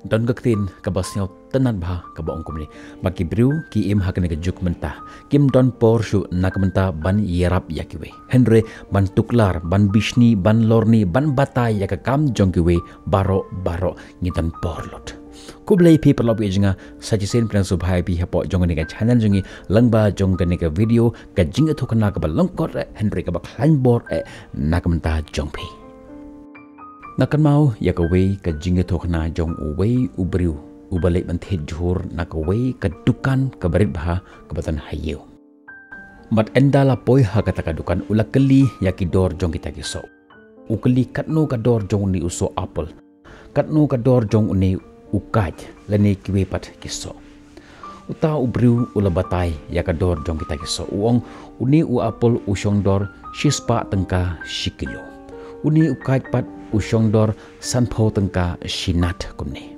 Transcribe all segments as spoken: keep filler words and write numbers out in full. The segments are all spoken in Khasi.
Don ka ktien kaba sngewtynnad bha kaba ong kumne, ba ki briew ki im ha kane ka juk mynta kim don por shuh na ka bynta ban ïarap ïa kiwei, hynrei ban tuklar, ban bishni, ban lorni, ban batai ïa ka kam jong kiwei. Baroh baroh ngi don por lut. Khublei phi paralok ba ïeit jong nga, sa shisien pdiang sngewbha ïa phi hapoh jong kane ka channel jong ngi, lyngba jong kane ka video, ka jingïathuhkhana kaba lyngkot eh hynrei kaba khlaiñ bor eh na ka bynta jong phi. Nga kynmaw ïa kawei ka jingïathuhkhana jong uwei u briew uba leit ban thied jhur na kawei ka dukan kaba rit bha kaba don ha ïew. Bad ynda la poi ha kata ka dukan u la kylli ïa ki dor jong kita ki soh. U kylli katno ka dor jong une u soh apple, katno ka dor jong une u kait lane kiwei pat ki soh. Uta u briew u la batai ïa ka dor jong kita ki soh, u ong, une u apple u shong dor shispah tyngka shi kilo, une u kait pat u shong dor sanphew tyngka shi nat kumne.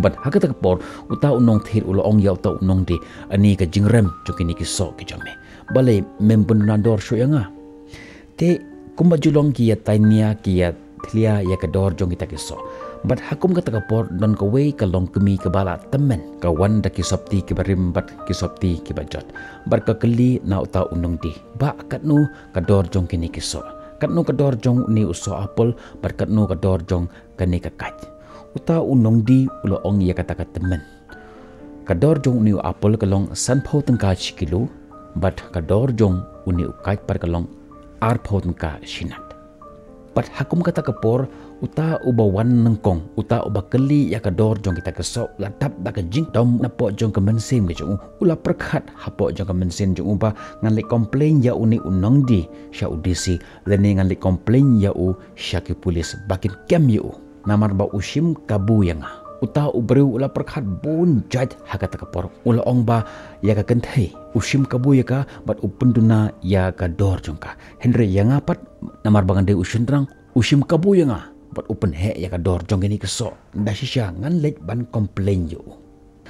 Bad ha kata ka por uta u nongthied u la ong ïa uta u nongdie, ani ka jingrem jong kine ki soh ki jong me, balei mem pynduna dor shuh ïa nga? Te kumba ju long ki ïa tainia ki ïa thlia ïa ka dor jong kita ki soh. Bad ha kum kata ka por don kawei ka longkmie kaba la tymmen, ka wan da ki sopti kiba rim bad ki sopti kiba jot. Bad ka kylli na uta u nongdie, bah, katno ka dor jong kine ki soh? Katno ka dor jong une u soh apple bad katno ka dor jong kane ka kait? Uta u nongdie u la ong ïa kata ka tymmen, ka dor jong une u apple ka long sanphew tyngka shi kilo, bad ka dor jong une u kait pat ka long arphew tyngka shi nat. Bad ha kum kata ka por uta uba wan nyngkong, uta uba kylli ïa ka dor jong kita ki soh, u la dap da ka jingdom napoh jong ka mynsiem ka jong u, u la pyrkhat hapoh jong ka mynsiem jong u ba ngan leit complain ïa une u nongdie sha u D C, lane ngan leit complain ïa u sha ki pulis ba kin kem ïa u, namar ba u shim kabu ïa nga. Uta u briew u la pyrkhat bun jait ha kata ka por, u la ong ba ïa ka kynthei u shim kabu ïa ka bad u pynduna ïa ka dor jong ka, hynrei ïa nga pat, namar ba ngan dei u shynrang, u shim kabu ïa nga bad u pynheh ïa ka dor jong kine ki soh. Da shisha ngan leit ban complain ïa u.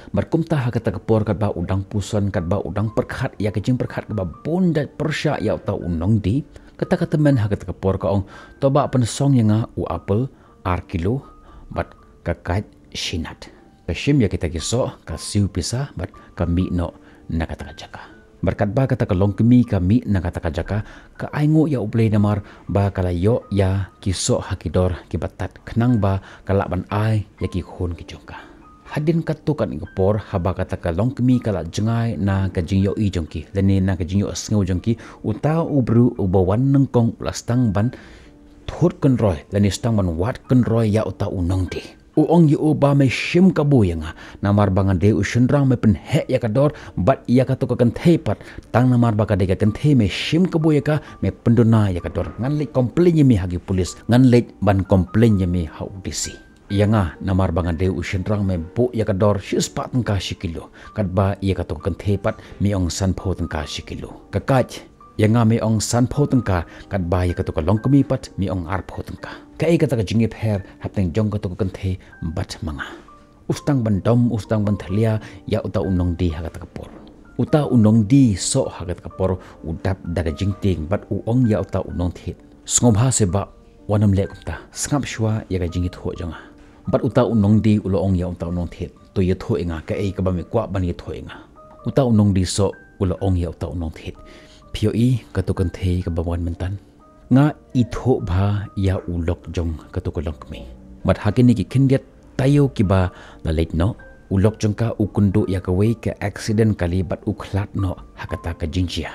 Bad kumta ha kata ka por katba u dang puson, katba u dang pyrkhat ïa ka jingpyrkhat kaba bun jait pyrshah ïa uta u nongdie, kata ka tymmen ha kata ka por ka ong, to bah, pynsong ïa nga u apple ar kilo bad ka kait shi nat. Ka shim ïa kita ki soh, ka siew pisa bad ka mih noh na kata ka jaka. Bad katba kata ka longkmie ka mih na kata ka jaka, ka ainguh ïa U Blei namar ba ka la ïoh ïa ki soh ha ki dor kiba tad khnang ba ka lah ban ai ïa ki khun ki jong ka. Hadien katto katne ka por, haba kata ka longkmie ka la jngai na ka jingïohi jong ki lane na ka jingïohsngew jong ki, uta u briew uba wan nyngkong u la sdang ban thut kynroi lane sdang ban wad kynroi ïa uta u nongdie. U ong ïa u ba me shim kabu ïa nga, namar ba nga dei u shynrang, me pynheh ïa ka dor, bad ïa kato ka kynthei pat, tang namar ba ka dei ka kynthei me shim kabu ïa ka, me pynduna ïa ka dor. Ngan leit complain ïa me ha ki pulis, ngan leit ban complain ïa me ha u D C. Ïa nga, namar ba nga dei u shynrang, me buh ïa ka dor shispah tyngka shi kilo, katba ïa kato ka kynthei pat me ong sanphew tyngka shi kilo. Ka kait, ïa nga me ong sanphew tyngka, katba ïa kato ka longkmie pat me ong arphew tyngka. Kaei kata ka jingïapher hapdeng jong kato ka kynthei bad ma nga? U sdang ban dom, u sdang ban thlia ïa uta u nongdie ha kata ka por. Uta u nongdie soh ha kata ka por u dap da ka jingtieng bad u ong ïa uta u nongthied, sngewbha se bah, wat nym leh kumta, sngap shuwa ïa ka jingïathuh jong nga. Bad uta u nongdie u la ong ïa uta u nongthied, to ïathuh ïa nga kaei kaba me kwah ban ïathuh ïa nga. Uta u nongdie soh u la ong ïa uta u nongthied, phi ïohi kato ka kynthei kaba wan mynta? Nga ithuh bha ïa u lok jong kato ka longkmie. Bad ha kine ki khyndiat taïew kiba la leit noh, u lok jong ka u kynduh ïa kawei ka accident kali bad u khlad noh ha kata ka jingjia.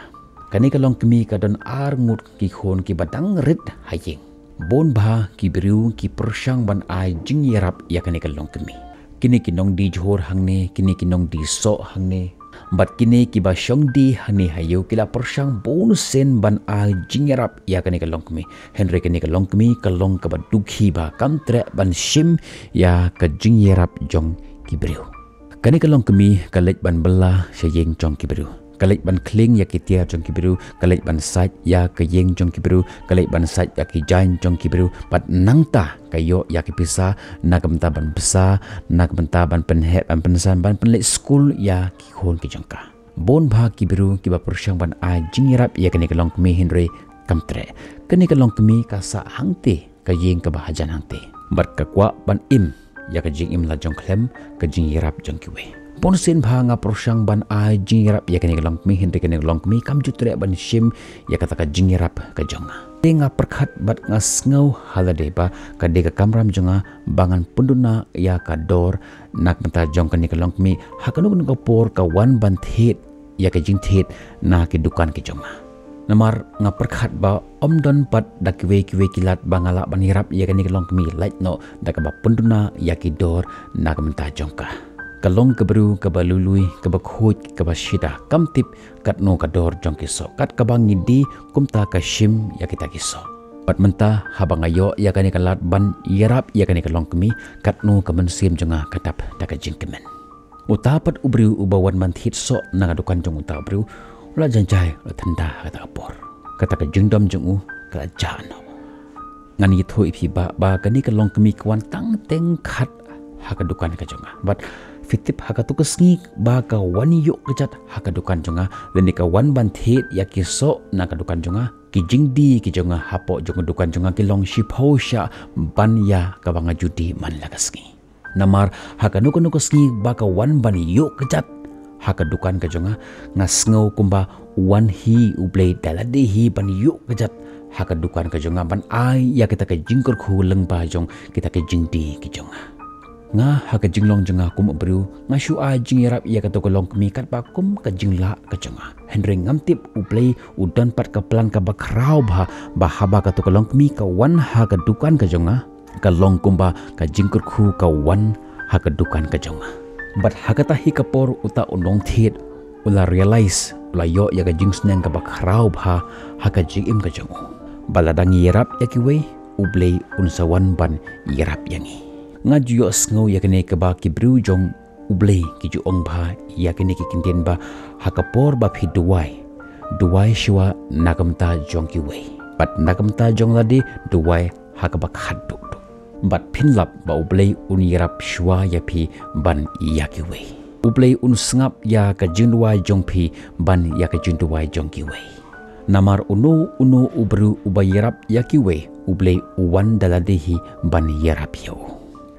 Kane ka longkmie ka don ar ngut ki khun kiba dang rit ha ïing. Bun bha ki briew ki pyrshang ban ai jingïarap ïa kane ka longkmie. Kine ki nongdie jhur hangne, kine ki nongdie soh hangne, bad kine kiba shong die hangne ha ïew ki la pyrshang bun sien ban ai jingïarap ïa kane ka longkmie. Hynrei kane ka longkmie ka long kaba dukhi bha, kam treh ban shim ïa ka jingïarap jong ki briew. Kane ka longkmie ka leit ban bylla sha ïing jong ki briew. Ka leit ban khlieng ïa ki tiar jong ki briew, ka leit ban sait ïa ka ïing jong ki briew, ka leit ban sait ïa ki jaiñ jong ki briew. Bad nangta ka ïoh ïa ki pisa na ka bynta ban bsa, na ka bynta ban pynheh, ban pynsan, ban pynleit skul ïa ki khun ki jong ka. Bun bha ki briew kiba pyrshang ban ai jingïarap ïa kane ka longkmie hynrei kam treh. Kane ka longkmie ka sah hangtei, ka ïing kaba hajan hangtei. Bad ka kwah ban im ïa ka jingim la jong khlem ka jingïarap jong kiwei. Bun sien bha nga pyrshang ban ai jingïarap ïa kane ka longkmie, hynrei kane ka longkmie kam ju treh ban shim ïa kata ka jingïarap ka jong nga. Te nga pyrkhat bad nga sngew ha lade ba ka dei ka kamram jong nga ba ngan pynduna ïa ka dor na ka bynta jong kane ka longkmie ha kano kano ka por ka wan ban thied ïa ka jingthied na ki dukan ki jong nga. Namar nga pyrkhat ba ym don pat da kiwei kiwei ki lad ba nga lah ban ïarap ïa kane ka longkmie lait noh da kaba pynduna ïa ki dor na ka bynta jong ka. Ka long ka briew kaba lui lui, kaba khuid, kaba shida, kam tip katno ka dor jong ki soh, kat kaba ngi die kumta ka shim ïa kita ki soh. Bad mynta haba nga ïoh ïa kane ka lad ban ïarap ïa kane ka longkmie, katno ka mynsiem jong nga ka dap da ka jingkmen. Uta pat u briew uba wan ban thied soh na ka dukan jong uta u briew u la jan jai, u la tynda ha kata ka por. Kata ka jingdom jong u ka la jah noh. Ngan ïathuh ïa phi ba, ba kane ka longkmie ka wan tang teng khat ha ka dukan ka jong nga. Bad phi tip ha kato ka sngi ba ka wan ïuh kjat ha ka dukan jong nga, lane ka wan ban thied ïa ki soh na ka dukan jong nga, ki jingdie ki jong nga hapoh jong ka dukan jong nga ki long shiphew shah ban ïa kaba nga ju die man la ka sngi. Namar ha kano kano ka sngi ba ka wan ban ïuh kjat ha ka dukan ka jong nga, nga sngew kumba u wan hi U Blei da lade hi ban ïuh kjat ha ka dukan ka jong nga, ban ai ïa kita ka jingkyrkhu lyngba jong kita ka jingdie ki jong nga. Nga ha ka jinglong jong nga kum u briew, nga shu ai jingïarap ïa kato ka longkmie katba kum ka jinglah ka jong nga. Hynrei ngam tip U Blei u don pat ka plan kaba khraw bha, ba haba kato ka longkmie ka wan ha ka dukan ka jong nga, ka long kumba ka jingkyrkhu ka wan ha ka dukan ka jong nga. Bad ha kata hi ka por uta u nongthied u la realize, u la ïoh ïa ka jingsneng kaba khraw bha ha ka jingim ka jong u, ba lada ngi ïarap ïa kiwei, U Blei un sa wan ban ïarap ïa ngi. Nga ju ïohsngew ïa kane kaba ki briew jong U Blei ki ju ong bha ïa kine ki kyntien ba ha ka por ba phi duwai, duwai shuwa na ka bynta jong kiwei, bad na ka bynta jong lade duwai ha kaba khatduh duh. Bad phin lap ba U Blei un ïarap shuwa ïa phi ban ïa kiwei. U Blei un sngap ïa ka jingduwai jong phi ban ïa ka jingduwai jong kiwei. Namar uno uno u briew uba ïarap ïa kiwei, U Blei u wan da lade hi ban ïarap ïa u.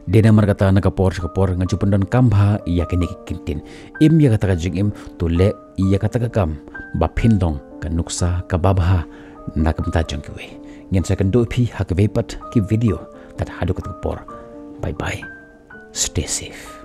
Dei namar kata na ka por sha ka por nga ju pyndonkam bha ïa kine ki kyntien. Im ïa kata ka jingim, to leh ïa kata ka kam ba phin long ka nuksa kaba bha na ka bynta jong kiwei. Ngin sa ïakynduh ïa phi ha kiwei pat ki video. Tad haduh kata ka por, bye bye, stay safe.